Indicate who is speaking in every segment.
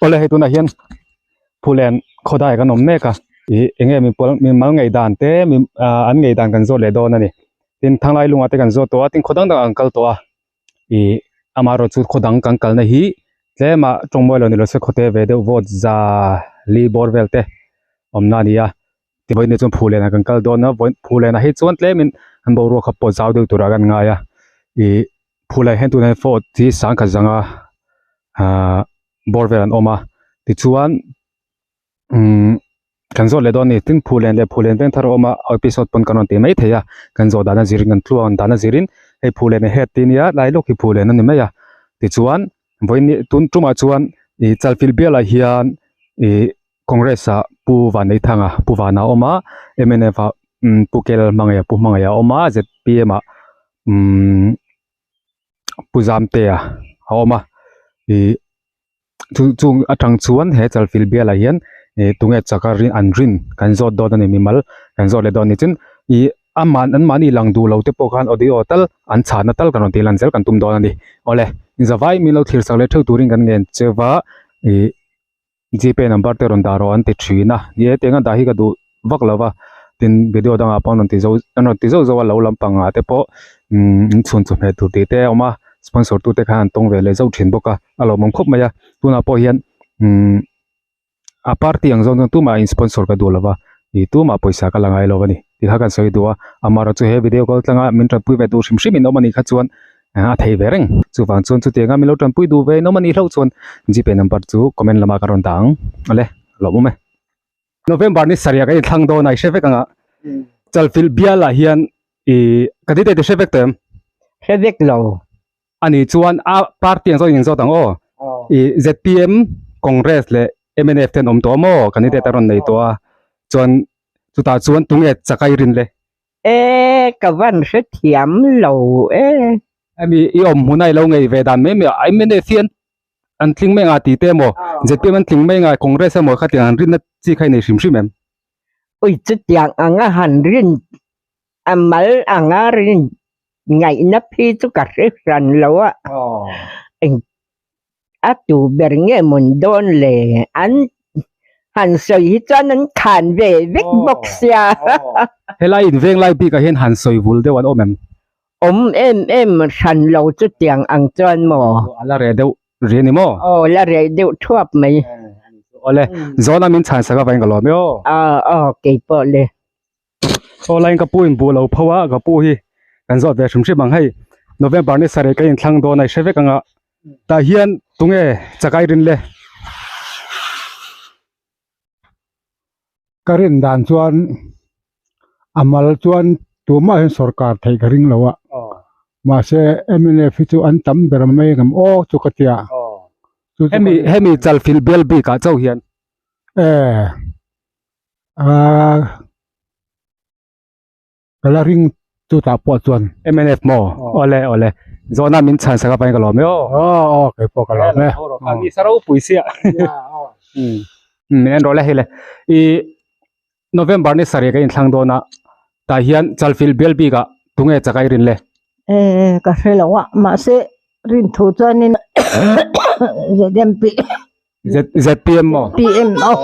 Speaker 1: Awle hei tunah hian Phulen khawdai kan awm mek a, ih eng nge mi pawl mi mal ngei dan te mi ah an ngei dan kan zawt leh dawn a ni. Tin Thanglai lungah te kan zawt tawh a, tin khaw dang dangah kan kal tawh a, ih amaherawhchu chu khaw dang kan kalna hi tlema tawngmawi lo ni lo se khawte ve deuh vote za li bawr vel te awmna a ni a. Tivawiin ni chuan Phulen ah kan kal dawn a, vawiin Phulen ah hi chuan tlemin an boruak kha pawh zau deuh turah kan ngai a, ih Phulen hian tunah hian vote hi sangkhat zanga ahh bawr vel an awm a tichuan umm kan zawt leh dawn a ni tin Phulen leh Phulen veng thar a awm a episode pawn kan rawn ti mai thei a kan zawh dan a zirin kan tluang dan a zirin hei Phulen a head tih a nia lai lawk hi Phulen a ni mai a tichuan vawiin ni tun tumah chuan ih Chalfilh bialah hian ih Congress ah Pu Vanneithanga Pu Vana a awm a mnf ah Pu Kel Hmangaih Pu Hmangaih a awm a zpm ah umm. Pu Zamtea a awm a ih chu chung atang chuan he chalfilh bialah hian ih tunge chak a rin an rin kan zawt dawn a ni mimal kan zawt leh dawn a ni chuan ih amah an mahni lang duh lo te pawh khan audio tal an chhahna tal kan rawn tih lan zel kan tum dawn a ni awle zavai min lo thlir sak leh theuh turin kan ngen cheu va ih. Gpay number te rawn dah rawh an ti thin a ni e tianga dah hi ka duh vak lo va tin video dangah pawh an rawn ti zo an rawn ti zauh zauh a lo lampang ah te pawh umm in chhun chawhmeh tur tih te a awm a sponsor tu te khan an tawng ve leh zauh thin bawk a a lawmawm khawp mai a tunah pawh hian umm a party ang zawng chuan tumah in sponsor ka duh lo va ih tumah pawisa ka la ngai lo a ni tih kha kan sawi duh a amaherawhchu he video kal tlanga min tanpui ve duh hrim hrim in awm a nih kha chuan. a thei ve reng chuvang chuan chutianga min lo tanpui duh ve in awm a nih hlauh chuan gpay number chu comment lamah ka rawn dah ang awle a lawmawm e. November ni sarih ah kan inthlang dawn a i hre vek ang a Chalfilh bial ah hian ih ka detail ti hre vek tawh em?
Speaker 2: Hre vek lo.
Speaker 1: A nih chuan a party ang zawk in zawt ang aw ih zpm Congress leh mnf te an awm tawh a maw candidate a rawn nei tawh a chuan chutah chuan tunge chakai rin le?
Speaker 2: E ka van hrethiam lo e.
Speaker 1: Hemi i awm hmun a i lo ngei ve dan mai mai a mnf hi an tling mai anga tih te emaw zpm an tling mai anga congress emaw khatiang an rinna chi kha i nei hrim hrim em?
Speaker 2: Ui chutiang anga han rin a mal anga rin ngaihna phi chu ka hre hran lo a. Eng A tu ber nge mawn dawn le? An han sawi hi chuan an khan ve vek bawk sia.
Speaker 1: Helai inveng lai bikah hian han sawi vul deuh an awm em?
Speaker 2: Awm em em hran lo chutiang ang chuan maw?
Speaker 1: A la reh deuh rih a ni maw?
Speaker 2: Aw, la reh deuh thuap mai.
Speaker 1: Awle, Zawna min chhan sak avangin ka lawm e aw.
Speaker 2: Aw, aw, keipawh le.
Speaker 1: Saw laiin ka pu in buh lo pho a, ka pu hi kan zawt ve hrim hrim ang hei November ni sarih ka inthlang dawn a i hre vek ang a tah hian tunge chakai rin le?
Speaker 3: Ka rin dan chuan a mal chuan tumah hian sorkar theih ka ring lo a mahse mnf hi chu an tam ber mai ang aw chu ka tia.
Speaker 1: Hemi hemi chalfilh bial bikah chauh hian.
Speaker 3: E. Ahh ka la ring chutah pawh chuan.
Speaker 1: Mnf maw? Awle awle. Zawhna min chhan sak avangin ka lawm e aw.
Speaker 3: Aw aw kei pawh ka lawm e.
Speaker 1: Ni sa ropui sia. Umm min en rawh le hei le. I November ni sarih ka inthlang dawn a tah hian Chalfilh bial bikah tunge chak a i rin le?
Speaker 4: E ka hre lo a mahse rin thu chuanin ZMP
Speaker 1: Z ZPM maw?
Speaker 4: PM aw.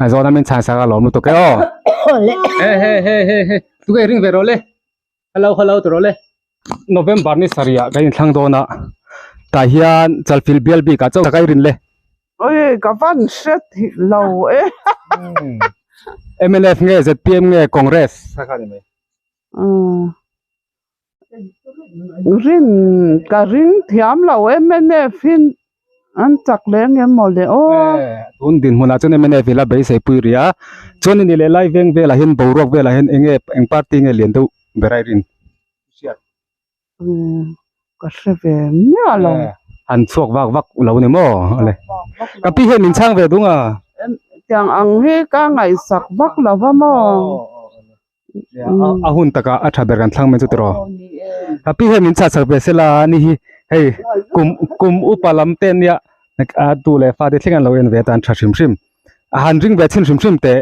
Speaker 1: A zawna min chhan sak a lawm lutuk e aw.
Speaker 4: Le.
Speaker 1: He he he he he tu ka ring ve rawh le. Hello hello tu rawh le. November ni sarih ah kan inthlang dawn a tah hian Chalfilh bial bik ah chauh ka rin le.
Speaker 5: Oi ka van hre thih lo e.
Speaker 1: Mnf nge ZPM nge Congress sa kha ni mai.
Speaker 5: Rin ka ring thiam lo mnf hi an chak leh ang em maw le aw.
Speaker 1: Tun dinhmunah chuan mnf hi la beisei pui rih a, chuan ini leh lai veng velah hian boruak velah hian eng nge eng party nge lian deuh ber a i rin?
Speaker 5: Ka hre ve miah lo.
Speaker 1: Han chhuak vak vak lo ni maw? Ka pi hian min chhang ve dung a.
Speaker 5: Tiang ang hi ka ngaihsak vak lo va maw?
Speaker 1: A hun takah a tha ber kan thlang mai chu tiraw. Ka pi hian min chhah chak ve sela a ni hi hei kum kum upa lam te ania a tu leh fa te thleng an lo en ve atan tha hrim hrim a han ring ve chhin hrim hrim teh.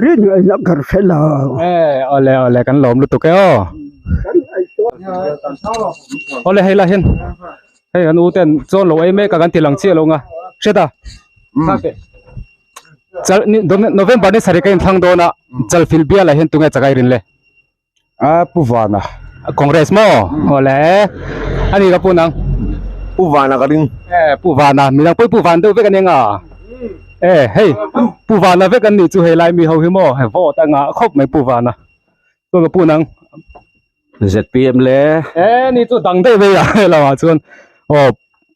Speaker 6: Rin ngaihna ka hre lo.
Speaker 1: E awle awle kan lawm lutuk e aw. Awle hei lah hian hei kan u ten chuan lo ei mek a kan ti lang chiah lo nga. Hreta. Chal ni November ni sarih ka inthlang dawn a, Chalfilh bial ah hian tunge chakai rin le?
Speaker 7: A Pu Vana.
Speaker 1: Congress maw? Awle. Ani ka pu nang?
Speaker 7: Pu Vana ka ring.
Speaker 1: E Pu Vana, midang pawh hi Pu Van deuh vek ania nga. E hei Pu Vana vek an nih chu helai mi ho hi maw hei vote a ngah khawp mai Pu Vana. Chuan ka pu nang?
Speaker 7: ZPM le.
Speaker 1: E ni chu dang daih vei a helamah chuan aw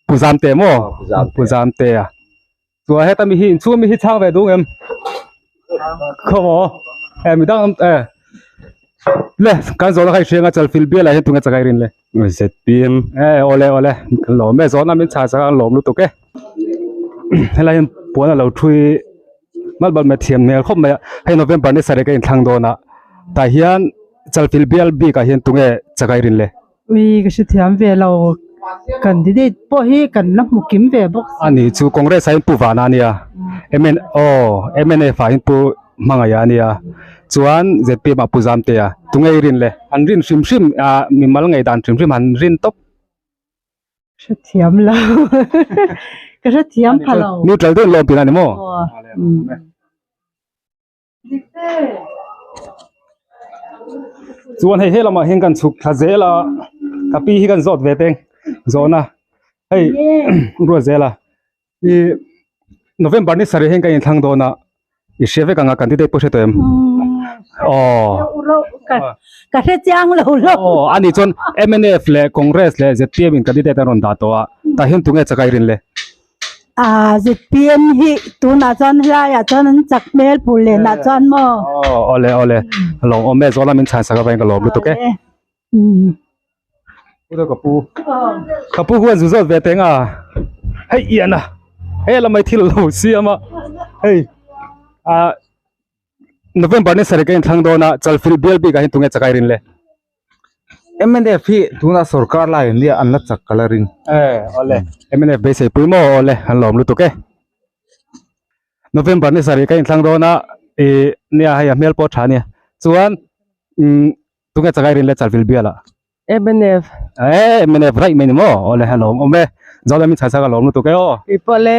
Speaker 1: Pu Zamte maw? Pu Zamte a. Chuan heta mi hi inchhung mi hi chhang ve duh em? Khaw maw? E midang awm e le kan zawhna kha i hriang a chalfil bial ah hian tunge chakai rin le?
Speaker 7: ZPM.
Speaker 1: E awle awle kan lawm e zawhna min chhah chak a an lawm lutuk e. Helai hian puan a lo thui mal bal mai thiam hmel khawp mai a hei November ni sarih ka inthlang dawn a tah hian chalfil bial bik ah hian tunge chakai rin le?
Speaker 4: Ui ka hrethiam ve lo candidate pawh hi kan la hmu kim ve bawk si.
Speaker 1: Ani chu Congress ah hian Pu Vana ania MN aw MNF ah hian Pu Hmangaih ania chuan zpm ah Pu Zamtea tunge i rin le an rin hrim hrim ah mimal ngaihdan hrim hrim an rin tawp.
Speaker 4: Hrethiam lo ka hrethiam pha lo.
Speaker 1: Neutral deuh lawm tihna a ni maw? Chuan hei he lamah hian kan chhuk thla zel a ka pi hi kan zawt ve teng zawhna hei ruat zel a ih November ni sarih hian kan inthlang dawn a i hria vek ang a candidate pawh hre tawh em aw
Speaker 4: ka hre chiang lo lo
Speaker 1: aw ani chuan mnf leh Congress leh zpm in candidate an rawn dah tawh a tah hian tunge chakai rin le.
Speaker 4: Ah zpm hi tunah chuan helaiah chuan an chak hmel phur lenah chuan maw.
Speaker 1: Aw awle awle lawm awm e zawn a min chhan sak avangin ka lawm lutuk e. Pu deuh ka pu ka pu huan zu zawt ve teng a hei ian a hei lamai thil lo siam a hei ah November ni sarih ka inthlang dawn a Chalfilh bial bik ah hian tunge chakai rin le.
Speaker 7: Mnf hi tuna sorkar lai an nia an la chak ka la ring.
Speaker 1: E awle mnf beisei pui maw awle an lawm lutuk e. November ni sarih ka inthlang dawn a ih nia hei a hmel pawh tha ania chuan umm tunge chakai rin le Chalfilh bial ah.
Speaker 5: Mnf.
Speaker 1: E mnf raih mai ni maw awle a lawm awm e Zoram in chhan sak a lawm lutuk e aw.
Speaker 5: Keipawh le.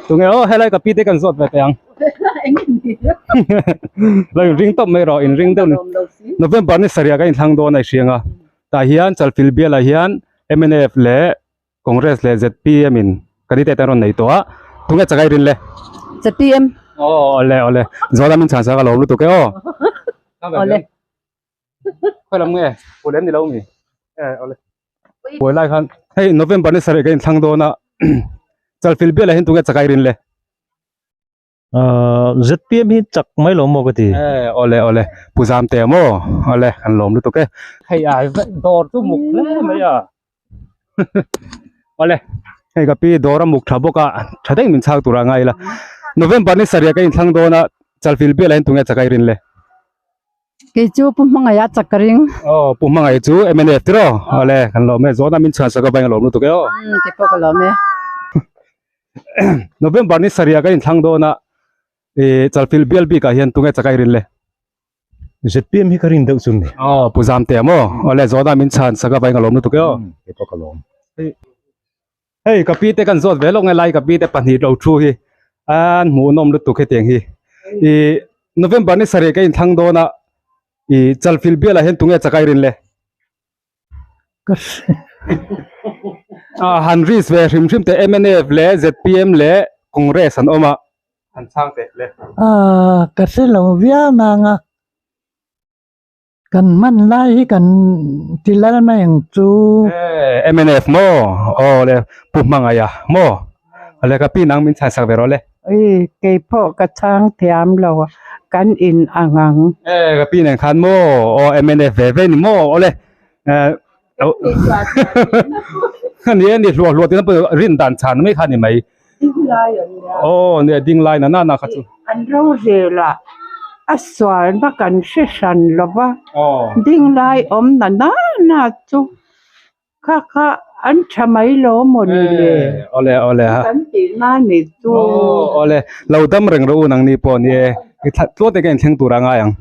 Speaker 1: Tunge aw helai ka pi te kan zawt ve teh ang. Lo in ring tawp mai rawh in ring deuh ni. November ni sarih ah ka inthlang dawn a i hriang a. Tah hian Chalfilh bial ah hian mnf leh Congress leh zpm in candidate an rawn nei tawh a. Tunge chakai rin le?
Speaker 4: Zpm.
Speaker 1: Aw awle awle. Zoram in chhan sak a lawm lutuk e aw.
Speaker 4: Awle.
Speaker 1: Khawi lam nge? Pul em ni lo mi? E awle. Buai lai khan hei November ni sarih ka inthlang dawn a Chalfilh bial ah hian tunge chakai rin le?
Speaker 8: Ahh zpm hi chak mai lo maw ka ti?
Speaker 1: E awle awle Pu Zamte maw awle kan lawm lutuk e. Hei ai dawr chu muk hle mai a awle hei ka pi dawr a muk tha bawk a tha daih min chhak tur a ngai la November ni sarih ah ka inthlang dawn a Chalfilh bial ah hian tunge chakai rin le?
Speaker 4: Kei chu Pu Hmangaih a chak ka ring.
Speaker 1: Aw Pu Hmangaih chu mnf tiraw? Awle kan lawm e zawhna min chhuan sak avangin a lawm lutuk e aw.
Speaker 4: Umm kei pawh ka lawm e.
Speaker 1: November ni sarih ah ka inthlang dawn a ih Chalfilh bial bik ah hian tunge chakai rin le?
Speaker 8: Zpm hi ka rin deuh chu ni.
Speaker 1: Aw Pu Zamte maw? Awle zawhna min chhuan sak avangin a lawm lutuk e aw.
Speaker 8: Umm kei pawh ka lawm.
Speaker 1: Hei ka pi te kan zawt ve lawk nge lai ka pi te pahnih lo thu hi an hmuhnawm lutuk hetiang hi ih November ni sarih ka inthlang dawn a ih Chalfilh bial ah hian tunge chakai rin le ah han risk ve hrim hrim teh mnf leh zpm leh Congress an awm a han chhang teh le.
Speaker 9: Ah ka hre lo viau nang a. Kan hman lai hi kan ti lal mai ang chu.
Speaker 1: E mnf maw aw le Pu Hmangaih a maw le ka pi nang min chhan sak ve rawh le.
Speaker 2: Ui kei pawh ka chhang thiam lo kan in ang ang.
Speaker 1: E ka pi nen khan maw aw mnf ve ve ni maw aw le ani ani hluah hluah tina pawh rin dan chhan mai kha ni mai.
Speaker 2: Ding lai an nia.
Speaker 1: Aw nia ding lai na na kha chu.
Speaker 2: An rorel a, a sualna kan hre hran lo va, ding lai awm na na na chu kha kha an tha mai lo maw ni le.
Speaker 1: Awle awle ha.
Speaker 2: Kan tihna ni chu.
Speaker 1: Aw awle lo dam reng rawh u nangni pawh ni e, i tluan te ka inthleng tur a ngai ang.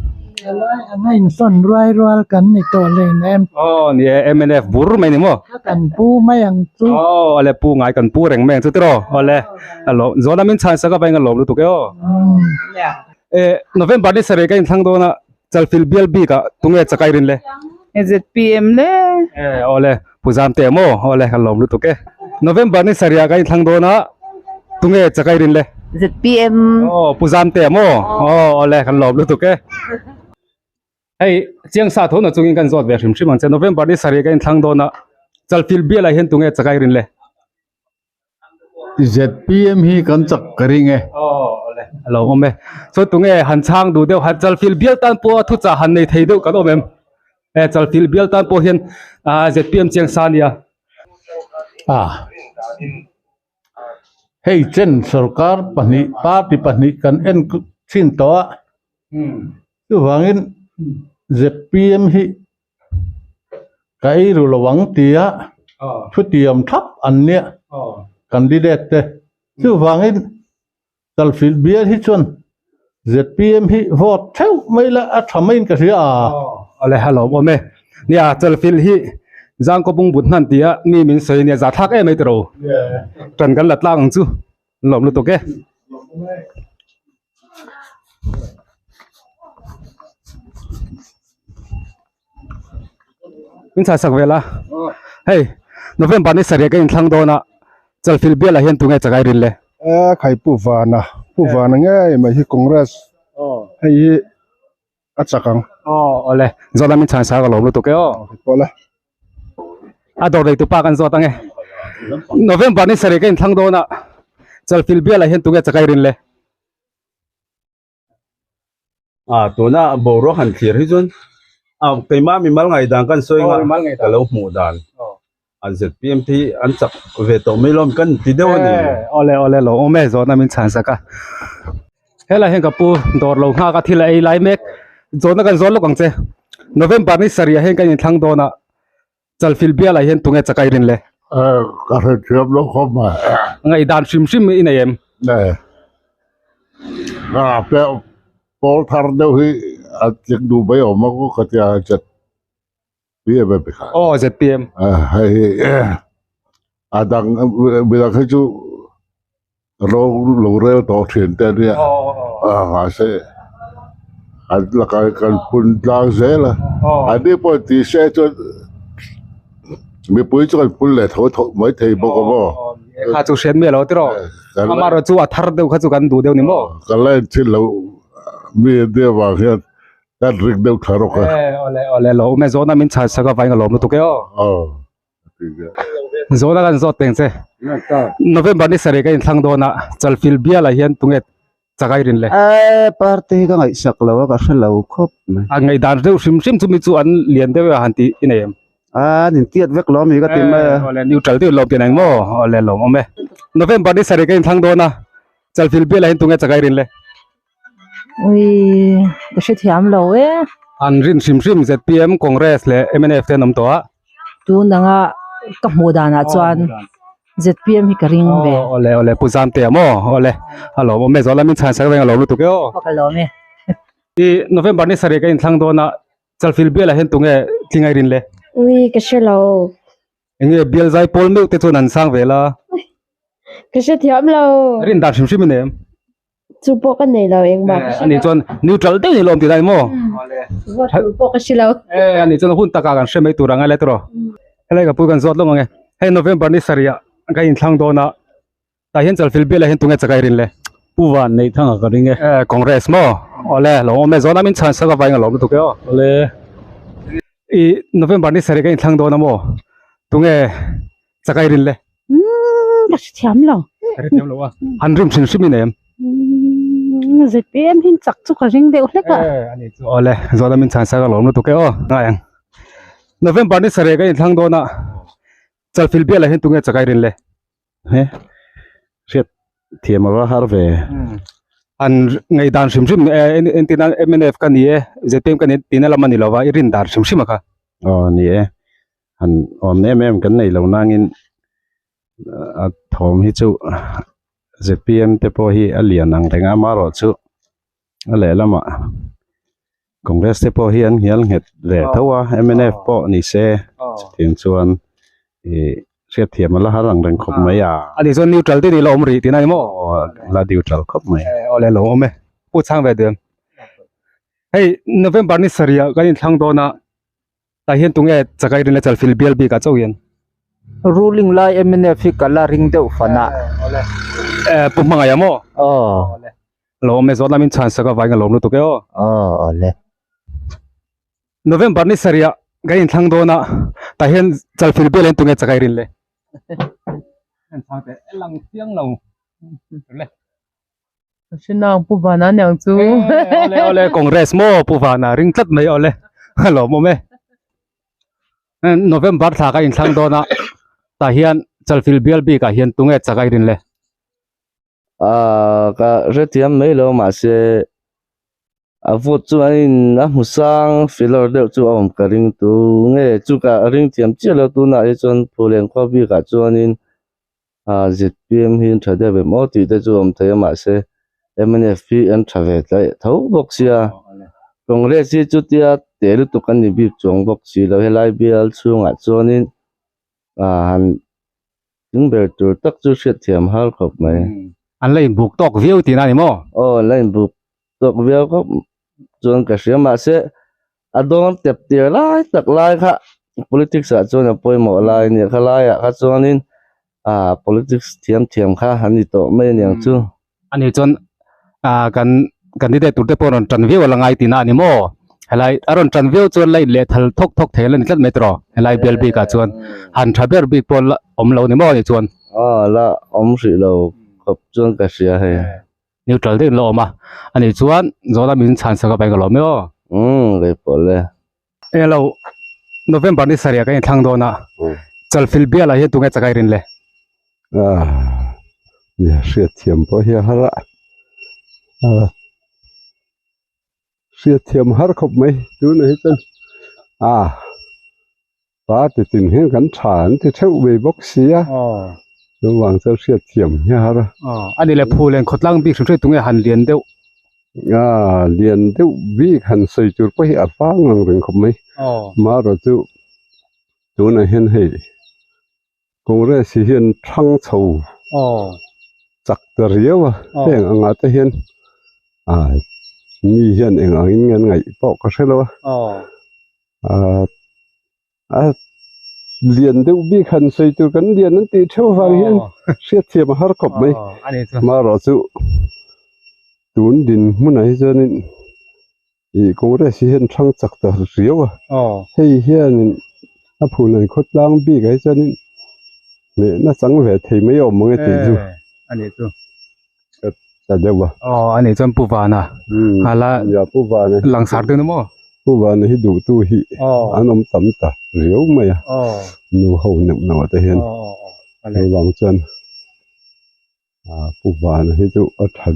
Speaker 9: Helai anga insawn ruai rual kan ni tawh hleinem.
Speaker 1: Aw ni e, mnf bur mai ni maw?
Speaker 9: Kha kan pu mai ang chu.
Speaker 1: Aw awle pu ngai kan pu reng mai ang chu tiraw? Awle a lawm zawn a min chhan sak avangin a lawm lutuk e aw. E November ni sarih ka inthlang dawn a Chalfilh bial bik ah tunge chakai rin le?
Speaker 5: ZPM le.
Speaker 1: E awle Pu Zamte maw? Awle ka lawm lutuk e. November ni sarih ah ka inthlang dawn a tunge chakai rin le?
Speaker 4: ZPM.
Speaker 1: Aw Pu Zamte maw? Aw awle kan lawm lutuk e. Hei chiang sa tho na chungin kan zawt ve hrim hrim ang che. November ni sarih ka inthlang dawn a Chalfilh bial ah hian tunge chakai rin le?
Speaker 10: ZPM hi kan chak ka ring e.
Speaker 1: Aw a lo awm e. Chuan tunge han chhang duh deuh han Chalfilh bial tan pawh a thuchah han nei thei deuh kan awm em? E Chalfilh bial tan pawh hian ah ZPM chiang sa ania.
Speaker 10: A hei chen sorkar pahnih party pahnih kan en thin tawh a chuvangin ZPM hi Ka ei ru lo ang tia thutiam thap an nia candidate te. Chuvangin Chalfilh bial hi chuan zpm hi vote theuh mai la a tha maiin ka hria a.
Speaker 1: Awle a lawm awm e. Nia Chalfilh hi Zangkaw bung but hnan tia mi min sawi nia zathlak em mai tiro. Tan kan la tlang ang chu. Lawm lutuk e. Min chhah sak vel a. Hei November ni sarih ka inthlang dawn a Chalfilh bial ah hian tunge chakai rin le?
Speaker 11: E khai Pu Vana, Pu Vana ngei mai hi Congress hei hi a chak ang.
Speaker 1: Aw awle zawt a min chhan sak a lawm lutuk e aw.
Speaker 11: Pawh le.
Speaker 1: A dawr nei tupa kan zawt ang e. November ni sarih ka inthlang dawn a Chalfilh bial ah hian tunge chakai rin le?
Speaker 12: A tuna boruak han thlir hi chuan a keimah mimal ngaihdan kan sawi nga ka lo hmuh dan an zpm te hi an chak ve tawh mai lawm kan ti deuh a ni.
Speaker 1: Awle awle lo awm e zawhna min chhan sak a helai hian ka pu dawr lo nghak a thil a ei lai mek zawhna kan zawn lawk ang che November ni sarih ah hian kan inthlang dawn a Chalfilh bial ah hian tunge chakai rin le?
Speaker 10: Ka hrethiam lo khawp mai.
Speaker 1: Ngaihdan hrim hrim i nei em?
Speaker 10: Nei. Ka pe pawl thar deuh hi a chik duh mai awm a ka tia ZPM a bikah.
Speaker 1: Aw ZPM.
Speaker 10: Hei hi a dang midang hi chu Ro lo rel tawh thin te ania mahse an lakah kan phun tlang zel a an ni pawh tih se chuan mipui chu kan phun leh tho tho mai thei bawk a maw
Speaker 1: kha chu hriat miah lo tiraw amaherawh chu a thar deuh kha chu kan duh deuh ni maw
Speaker 10: ka la en thin lo mi an nia vang hian kan ring deuh thla rawk a
Speaker 1: awle awle lo awm e zawhna min chhan sak avangin ka lawm lutuk e aw. Zawhna kan zawt teng che. November ni sarih ka inthlang dawn a, Chalfilh bial ah hian tunge chakai rin le?
Speaker 7: Eh, party hi ka ngaihsak lo a, ka hre lo khawp mai.
Speaker 1: A ngaihdan deuh hrim hrim chu mi chu an lian deuh e han tih i nei em?
Speaker 7: A, an intiat vek lo ami ka ti mai a.
Speaker 1: Eh, awle neutral deuh lawm tih ang maw? Awle lawm awm e. November ni sarih ka inthlang dawn a, Chalfilh bial ah hian tunge chakai rin le?
Speaker 4: Ui, ka hrethiam lo e.
Speaker 1: An rin hrim hrim zpm, Congress leh mnf te an awm tawh a.
Speaker 4: Tun anga ka hmuh danah chuan zpm hi ka ring ve.
Speaker 1: Aw awle awle Pu Zamtea maw awle a lawm awm e zawl a min chhan sak reng a lawm lutuk e aw.
Speaker 4: Ka lawm e.
Speaker 1: I November ni sarih ka inthlang dawn a Chalfilh bial ah hian tunge tling ai rin le?
Speaker 13: Ui, ka hre lo.
Speaker 1: Enge bial zai pawl meuh te chuan an sang vel a.
Speaker 13: Ka hrethiam lo.
Speaker 1: Rin dan hrim hrim i nei em?
Speaker 13: Chu pawh ka nei lo engmah ka hre lo.
Speaker 1: Ani chuan neutral deuh ni lawm tih lai maw?
Speaker 13: Vote tur pawh ka hre lo.
Speaker 1: Eh ani chuan hun takah kan hre mai tur ang a le tawh. Helai ka pu kan zawt lawng ang e. Hei November ni sarih ah ka inthlang dawn a. Tah hian Chalfilh bial ah hian tunge chakai rin le?
Speaker 8: Pu Van neih thang a ka ring e.
Speaker 1: Eh Congress maw? Awle lo awm e zawn a min chhan sak avangin a lawm lutuk e aw.
Speaker 8: Awle.
Speaker 1: I November ni sarih ka inthlang dawn a maw? Tunge chakai rin le?
Speaker 4: Umm ka hrethiam lo.
Speaker 1: Ka hrethiam lo a. Han rim hrim hrim i nei em?
Speaker 4: Umm zpm hi chak chu ka ring deuh hlek a.
Speaker 1: Eh ani chu awle zawn a min chhan sak a lawm lutuk e aw. Ngai ang. November ni sarih ka inthlang dawn a Chalfilh bial ah hian tunge chakai rin le?
Speaker 12: He hriat thiam ava har ve.
Speaker 1: An ngaihdan hrim hrim entirna mnf ka ni e zpm ka ni e tihna lam a ni lova i rin dan hrim hrim a kha.
Speaker 12: Aw ni e han awm em em kan nei lo nangin a thawm hi chu zpm te pawh hi a lian ang reng a amaherawhchu a lehlamah. Congress te pawh hi an nghial nghet ve tho a mnf pawh ni se chutiang chuan ih hriatthiam a la har ang reng khawp mai a.
Speaker 1: A nih chuan neutral te nih la awm rih tihna ni maw?
Speaker 12: Aw la neutral khawp mai.
Speaker 1: Awle lo awm e. Pu chhang ve duh em? Hei November ni sarih ah kan inthlang dawn a, tah hian tunge chakai rin le chalfil bial bik ah chauh hian?
Speaker 7: Ruling lai mnf hi ka la ring deuh fan a.
Speaker 1: Awle Pu Hmangaih ah maw?
Speaker 7: Aw.
Speaker 1: Lo awm e zawt lamin chhan sak avangin ka lawm lutuk e aw.
Speaker 7: Aw awle.
Speaker 1: November ni sarih ah kan inthlang dawn a, tah hian chalfil bial hian tunge chakai rin le? Lang chiang lo le.
Speaker 13: Sinang Pu Vana niang chu.
Speaker 1: Awle awle Congress maw Pu Vana ring tlat mai awle lawm awm e. November thla ka inthlang dawn a tah hian Chalfil bial bik ah hian tunge chak a i rin le?
Speaker 14: Aaa ka hrethiam mai lo mahse a vote chu an in a hmu sang filawr deuh chu a awm ka ring tu nge chu ka ring thiam chiah lo tunah hi chuan Phulen khua bikah chuanin ah zpm hi an tha deuh em aw tih te chu a awm thei a mahse mnf hi an tha ve tlaih tho bawk sia Congress hi chutia teh lutuk an ni bik chuang bawk si lo helai bial chhungah chuanin ah han Thing ber tur tak chu hriatthiam har khawp mai.
Speaker 1: An la inbuk tawk viau tihna a ni maw?
Speaker 14: Aw, an la inbuk tawk viau khawp chuan ka hria. Mahse, a dawn tep tir lai tak lai kha politics ah chuan a pawimawh lai a nia. Kha laiah kha chuanin ah politics thiam thiam kha an ni tawh mai a niang chu.
Speaker 1: A nih chuan ah kan candidate tur te pawh rawn tan viau a la ngai tihna a ni maw? Helai a rawn tan viau chuan la inleh thal thawk thawk thei la ni tlat mai tawh helai bial bik ah chuan han tha ber bik pawh la awm lo ni maw a nih chuan.
Speaker 14: Aw la awm hrih lo khawp chuan ka hria hei.
Speaker 1: Neutral deuhin la awm a, a nih chuan Zoram in chhan sak a paih ka lawm e aw.
Speaker 14: Umm rei pawh le.
Speaker 1: Eng lo November ni sarih ah kan inthlang dawn a, Chalfil bial ah hian tunge chakai rin le?
Speaker 15: Ah, nia hriatthiam pawh hi a har a, ah hriatthiam har khawp mai tunah hi chuan ah party tin hian kan tha an ti theuh mai bawk si a, chuvang chuan hriatthiam hi a har a.
Speaker 1: A ni le Phulen khawtlang bik hrim hrim tunge han lian deuh
Speaker 15: A lian deuh bik han sawi tur pawh hi a vang ang reng khawp mai. Marawh chu tunah hian hei Congress hi hian thlang chho chak ta riau a, heng angah te hian ah mi hian eng angin nge an ngaih pawh ka hre lo a. Ah a lian deuh bik han sawi tur kan lian an tih theuh vang hian hriatthiam a har khawp mai marawh chu tun dinhmunah hi chuanin ih Congress hi hian thlang chak ta riau a hei hianin a phunai khawtlang bikah hi chuanin hnehna chang ve thei mai awm ang e tih chu ta deuh a.
Speaker 1: Aw a nih chuan Pu Vana hala
Speaker 15: Ya Pu Vana hi
Speaker 1: langsar deuh na maw?
Speaker 15: Pu Vana hi duhtu hi an awm tam ta riau mai a nu ho neuh neuh ah te hian chuvang chuan Pu Vana hi chu a tha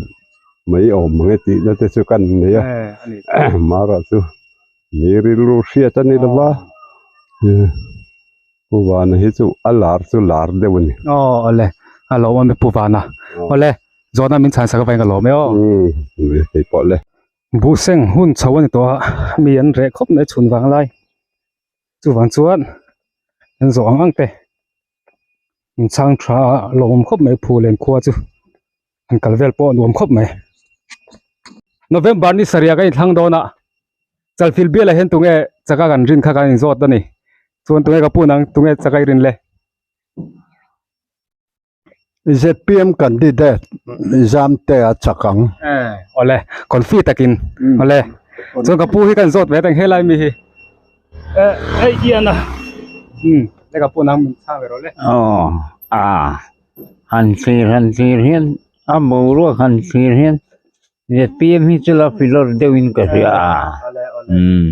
Speaker 15: mai awm ang e tihna te chu kan nei a mara chu mi rilru hriat a ni lo va Pu Vana hi chu a lar chu lar deuh a ni.
Speaker 1: Aw awle a lawm awm e Pu Vana. Awle zawhna min chhan sak avangin ka lawm e aw.
Speaker 15: Umm hei pawh le.
Speaker 1: Buhseng hun chho a ni tawh a, mi an reh khawp mai chhun vang lai. Chuvang chuan an zawh ang ang te in chhang tha a lawm khawp mai Phulen khua chu an kal vel pawh a nuam khawp mai. November ni sarih ah ka inthlang dawn a. Chalfil bialah hian tunge chaka kan rin kha kan inzawt a ni. Chuan tunge ka pun ang, tunge chaka i rin le?
Speaker 6: ZPM candidate Zamte a chak ang.
Speaker 1: Eh, awle, confi takin, awle. Chuan ka pu hi kan zawt ve teng helai mi hi. Eh, hei ian a. Um, le ka pun ang min chhang ve rawh le.
Speaker 16: Aw, a, han thlir han thlir hian, a boruak han thlir hian ZPM hi chu la filawr deuhin ka hria a. Umm.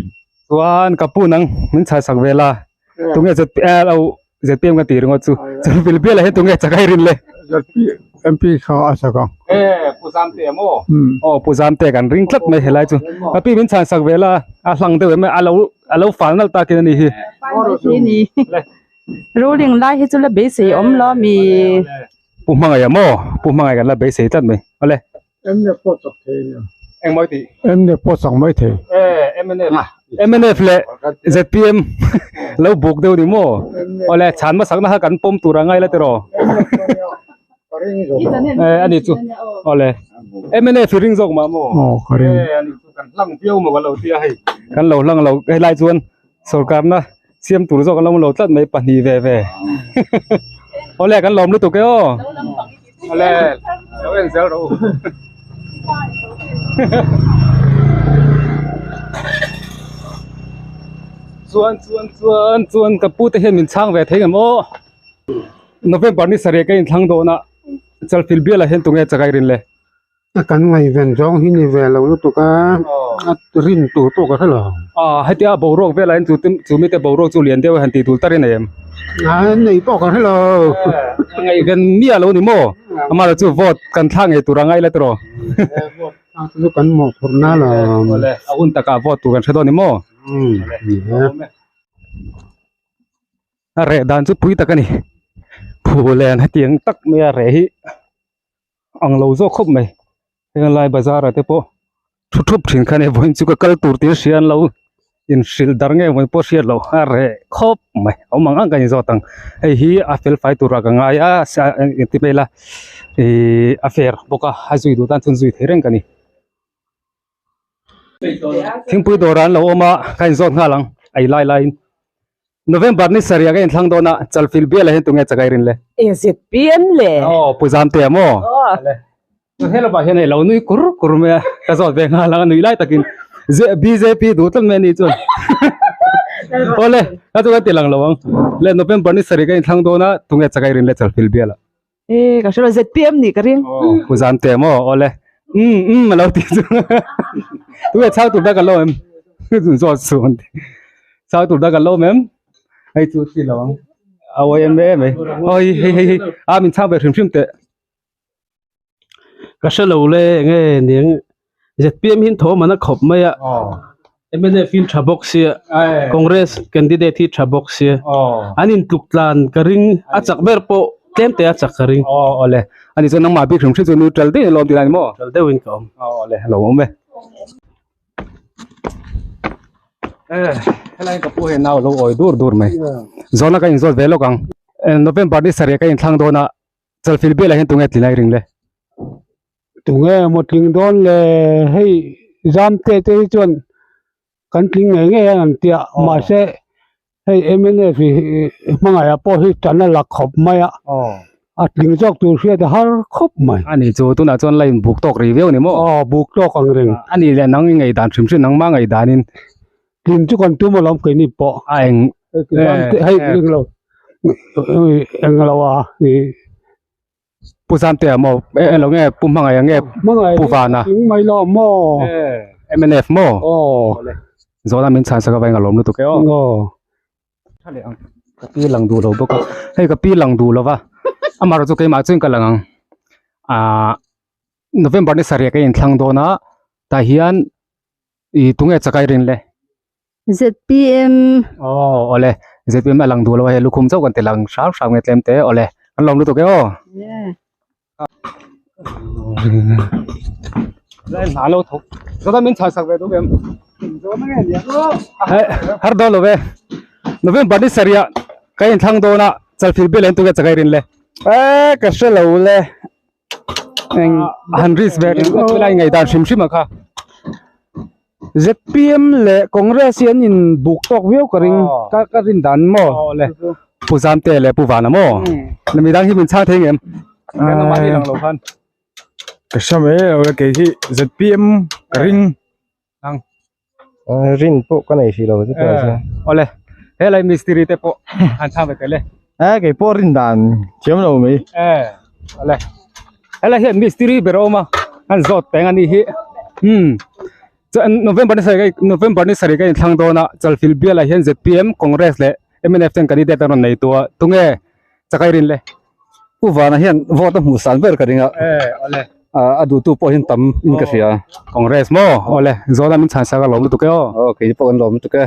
Speaker 1: Chuan ka pu nang min chhai sak vel a. Tunge ZPM lo ZPM ka ti ringawt chu. Chuan Bilbiala hian tunge chakai rin le.
Speaker 3: ZPM pi kha a sak ang.
Speaker 1: E Pu Zamte maw? Aw Pu Zamte kan ring tlat mai helai chu. Ka pi min chhan sak vel a, a hlang deuh em a lo a lo fal nalh takin a ni hi.
Speaker 17: Ruling lai hi chu la beisei awm lo mi.
Speaker 1: Pu Hmangaih a maw? Pu Hmangaih kan la beisei tlat mai. Awle.
Speaker 3: Eng nge pawh chak thei nia.
Speaker 1: Engmawi tih?
Speaker 3: Mnf pawh chak mai thei.
Speaker 1: E mnf mnf leh zpm lo buk deuh ni maw? Awle chhan hmasakna kha kan pawm tur a ngai la tiraw? E ani chu awle mnf i ring zawk mah maw?
Speaker 3: Aw ka ring.
Speaker 1: E ani chu kan hlang viau maw kan lo tia hei kan lo hlang lo helai chuan sorkarna siam tur zawk an lo lo tlat mai pahnih ve ve awle kan lawm lutuk e aw awle lo en zel rawh u chuan chuan chuan chuan ka pu te hian min chhang ve thei ngem aw November ni sarih ka inthlang dawn a chalfilh bial ah hian tunge chakai rin le.
Speaker 3: Kan ngaihven zawng hi ni ve lo lutuk a, a rin tur pawh ka hre lo.
Speaker 1: A hetia boruak velah hian chu chu mite boruak chu lian deuh a han tih dul tarin a em?
Speaker 3: A nei pawh ka hre lo.
Speaker 1: Ngaihven miah lo ni maw? Amah chu vote kan thlak ngei tur a ngai la tiraw?
Speaker 3: Vote thlak chu kan mawhphurhna lo.
Speaker 1: Awle, a hun takah vote tur kan hre dawn ni maw? A reh dan chu pui tak a ni. Phulen hetiang tak mai a reh hi. Ang lo zawk khawp mai heng lai bazar ah te pawh thu thup thin kha nia vawiin chu ka kal tur tih hria an lo inhrilh dar nge vawiin pawh hriat loh a reh khawp mai a awm ang ang ka inzawt ang hei hi a fel fai turah ka ngai a engti hmel a ihh a fair bawk a a zui duh tan chuan zui thei reng ka ni thingpui dawrah an lo awm a ka inzawt nghal ang a ei lai laiin. November ni sarih ah ka inthlang dawn a, Chalfilh bial ah hian tunge chakai rin le?
Speaker 17: Eng ZPM le?
Speaker 1: Aw, Pu Zamtea maw? Aw. Chu helawah hian hei lo nui kur kur mai a, ka zawt ve nghal ang a nui lai takin bjp duh tlat mai a ni chuan. Awle, ka chu ka ti lang lo ang. Le November ni sarih ka inthlang dawn a, tunge chakai rin le Chalfilh bial ah?
Speaker 17: E ka hrelo ZPM nih ka ring.
Speaker 1: Aw, Pu Zamtea maw? Awle. Um um a lo ti chu. Tunge chhang tur dah ka lo em? Zawt suh an ti. Chhang tur dah ka lo em? Hei chu ti lo ang. A awi em em mai. Oi hei hei hei a min chhang ve hrim hrim teh.
Speaker 8: Ka hre lo le enge niang ZPM hin tho man a khawp mai a. MNF in tha bawk sia Congress candidate hi tha bawk sia an in tluk tlan ka ring a chak ber pawh tlem te a chak ka ring.
Speaker 1: Aw awle ani chuan nangmah bik hrim hrim chu neutral deuhin a lawm tih lai ni maw?
Speaker 8: Neutral deuhin ka awm.
Speaker 1: Aw awle a lo awm e. Helai ka pu hei nau lo awi dur dur mai zawhna ka inzawt ve lawk ang November ni sarih ka inthlang dawn a chalfilh bial ah hian tunge tlinai ring le
Speaker 3: tunge maw tling dawn le hei zam te te hi chuan kan tling ngei ngei a an tia mahse hei mnf hi hmangaih ah pawh hi tan a la khawp mai a a tling zawk tur hriat a har khawp mai.
Speaker 1: A ni chu tunah chuan line buk tawk rih viau a ni maw?
Speaker 3: Aw buk tawk ang reng.
Speaker 1: A ni leh nang i ngaihdan hrim hrim nangmah ngaihdanin.
Speaker 3: Tlin chu kan tum alawm keini pawh.
Speaker 1: A eng
Speaker 3: hei eng lo eng lo a i.
Speaker 1: Pu Zamtea maw eng lo nge Pu Hmangaih nge Pu Vana?
Speaker 3: Tling mai lo maw?
Speaker 1: Mnf maw?
Speaker 3: Aw.
Speaker 1: Zawhna min chhan sak avangin a lawm lutuk e aw.
Speaker 3: Aw.
Speaker 1: Tha leh ang ka pi lang duh lo bawk a hei ka pi lang duh lo va amaherawhchu chu keimah chuan ka lang ang ahh November ni sarih ka inthlang dawn a tah hian ih tunge chakai rin le
Speaker 4: ZPM
Speaker 1: aw awle ZPM a lang duh lo a hei lukhum chauh kan ti lang hram hram nge tlem te awle an lawm lutuk e aw. Hna lo thawk zawta min chhan sak ve duh em har dawn lo ve November ni sarih ah ka inthlang dawn a chalfilh bial ah hian tunge chakai rin le
Speaker 7: e ka hre lo le
Speaker 1: eng han risk ve ringawt lai ngaihdan hrim hrim ang kha
Speaker 7: ZPM leh Congress hi an in buk tawk viau ka ring ka ka rin dan maw
Speaker 1: aw le Pu Zamte leh Pu Vana maw na midang hi min chhang thei ngem kan amah ni lang lo khan
Speaker 7: ka hre mai lo le kei hi ZPM ka ring
Speaker 1: ang
Speaker 14: rin pawh ka nei hrih lo chu tah chuan
Speaker 1: aw le helai mistiri te pawh han chhang ve tel e
Speaker 7: e kei pawh rin dan thiam lo mai
Speaker 1: e aw le helai hian mistiri ber a awm a an zawt teng a nih hi umm chuan November ni sarih November ni sarih ka inthlang dawn a chalfilh bial ah hian ZPM Congress leh mnf ten candidate an rawn nei tawh a tunge chakai rin le
Speaker 7: Pu Vana hian vote a hmuh san ber ka ring a
Speaker 1: e aw le
Speaker 7: a duhtu pawh hian tam in ka hria
Speaker 1: Congress maw aw le zawhna min chhan sak a lawm lutuk e aw
Speaker 7: aw kei pawh kan lawm lutuk e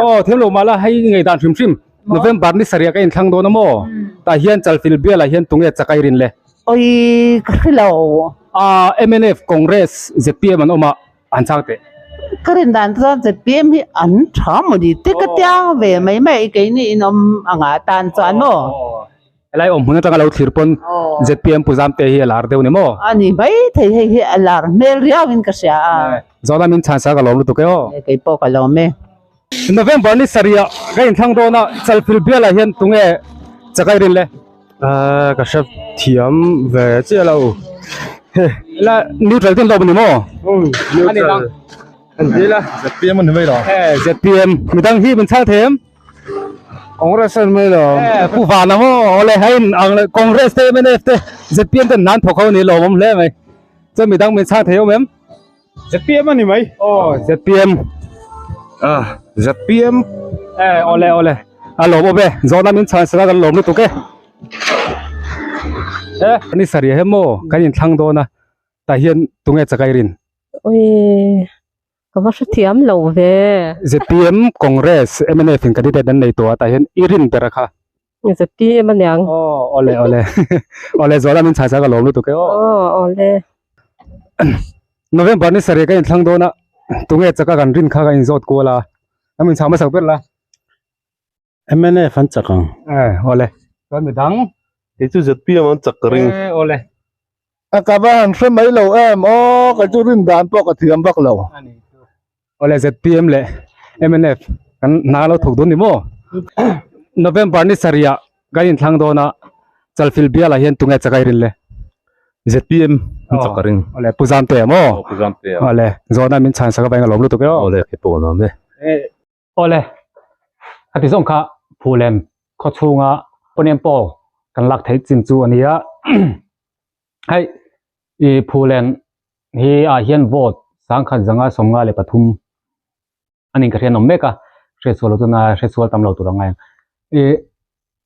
Speaker 1: Aw thiam lo mah la hei ngaihdan hrim hrim November ni sarih ah ka inthlang dawn a maw tah hian chalfilh bial ah hian tunge chakai rin le
Speaker 4: Oi ka hre lo.
Speaker 1: Ah mnf Congress ZPM an awm a an chang teh.
Speaker 18: Ka rin dan chuan ZPM hi an tha maw ni te ka tia ve mai mai keini in awm anga tan chuan maw.
Speaker 1: Helai awm hmun atanga lo thlir pawn ZPM Pu Zamte hi a lar deuh ni maw?
Speaker 18: A ni mai thei hei hi a lar hmel riau in ka hria a.
Speaker 1: Zawna min chhan sa ka lawm lutuk e aw.
Speaker 18: Kei pawh ka lawm e.
Speaker 1: November ni sarih ah ka inthlang dawn a, Chalfilh bial ah hian tunge chakai rin le?
Speaker 19: Ka hre thiam ve chiah lo.
Speaker 1: La neutral ten lawm a ni maw?
Speaker 19: Neutral. An ti la.
Speaker 1: ZPM a ni mai lo. ZPM midang hi min chhang thei em?
Speaker 19: Congress an mai lo.
Speaker 1: Pu Vana maw awle hei ang le Congress te MNF te ZPM ten nan thawk ho ni lawm awm hle mai. Chuan midang min chhang thei awm em?
Speaker 19: ZPM a ni mai.
Speaker 1: Aw ZPM.
Speaker 7: Ah ZPM.
Speaker 1: Eh awle awle a lawm awm e zawhna min chhan sela kan lawm lutuk e. Eh ni sarih he maw kan inthlang dawn a tah hian tunge chakai rin?
Speaker 20: Ui ka va hrethiam lo ve.
Speaker 1: ZPM Congress MNF in candidate an nei tawh a tah hian i rin ber a kha.
Speaker 20: ZPM a niang.
Speaker 1: Aw awle awle awle zawhna min chhan sela ka lawm lutuk e aw.
Speaker 20: Aw awle.
Speaker 1: November ni sarih ka inthlang dawn a tunge chaka kan rin kha ka inzawt kual a a min chhang hmasak ber la.
Speaker 10: MNF an chak ang.
Speaker 1: Eh awle chuan midang.
Speaker 21: Kei chu ZPM an chak ka ring.
Speaker 1: Eh awle.
Speaker 11: A ka va han hre mai lo em aw kei chu rin dan pawh ka thiam vak lo.
Speaker 1: Awle ZPM leh MNF kan hna lo thawk dawn ni maw? November ni sarih ah kan inthlang dawn a Chalfilh bial ah hian tunge chakai rin le?
Speaker 12: ZPM an chak ka ring.
Speaker 1: Awle Pu Zamtea maw?
Speaker 12: Aw Pu Zamtea.
Speaker 1: Awle zawhna min chhan sak avangin a lawm lutuk e aw.
Speaker 12: Awle kei pawh a nuam e.
Speaker 1: Awle a ti zawng kha Phulem khaw chhunga Pawnian pawl kan lak theih chin chu a ni a hei i Phulem hi ah hian vote sangkhat zanga 53 a nih ka hriat awm mek a hriatsual loh chuan hriatsual tam lo tur a ngai ang ih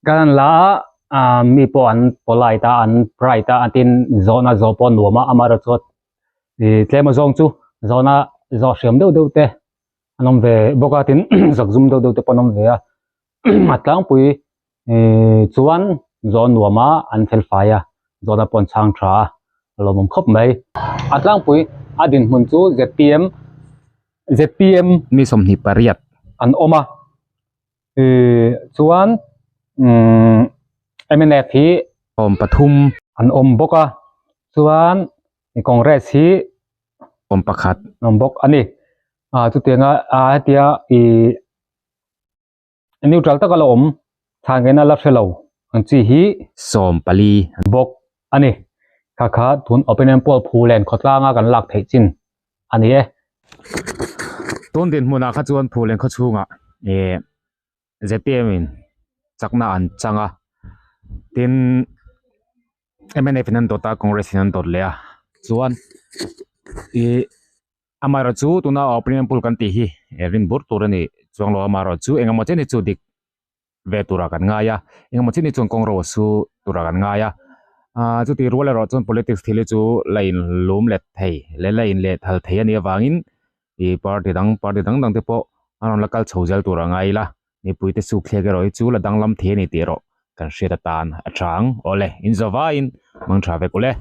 Speaker 1: kan la a mi pawh an polite a an bright a tin zawhna zawh pawh a nuam a amaherawhchu ih tlem azawng chu zawhna zawh hriam deuh deuh te an awm ve bawk a tin zakzum deuh deuh te pawh an awm ve a a tlangpui ih chuan zawn nuam a an fel fai a zawhna pawh an chhang tha a a lawmawm khawp mai a tlangpui a dinhmun chu zpm zpm
Speaker 7: mi 28
Speaker 1: an awm a ih chuan umm mnf hi
Speaker 7: 13
Speaker 1: an awm bawk a chuan congress hi
Speaker 7: 11
Speaker 1: an awm bawk a ni ah chutianga ah hetia ih neutral taka la awm chhan ngaihna la hre lo ang chi hi
Speaker 7: 14
Speaker 1: bawk a ni kha kha tun opinion poll phu len khawtlanga kan lak theih chin a ni e.
Speaker 7: Tun dinhmunah kha chuan phu len khawchhungah ih zpm in chakna an chang a tin mnf in an dawt a congress in an dawt leh a chuan ih Amaherawh chu tuna opinion poll kan tih hi rin bur tur a ni chuang lo amaherawh chu engemaw chen hi chu dik ve turah kan ngai a engemaw chen hi chuan kawng ro a su turah kan ngai a ah chutih rual erawh chuan politics thil hi chu la in lum let thei leh la in leh thal thei a nih avangin ih party dang party dang dang te pawh an rawn la kal chho zel tur a ngai ila mipui te suk thlek erawh hi chu la danglam thei a ni tih erawh kan hriat atan a tha ang awle in zawh vaiin mang tha vek ule.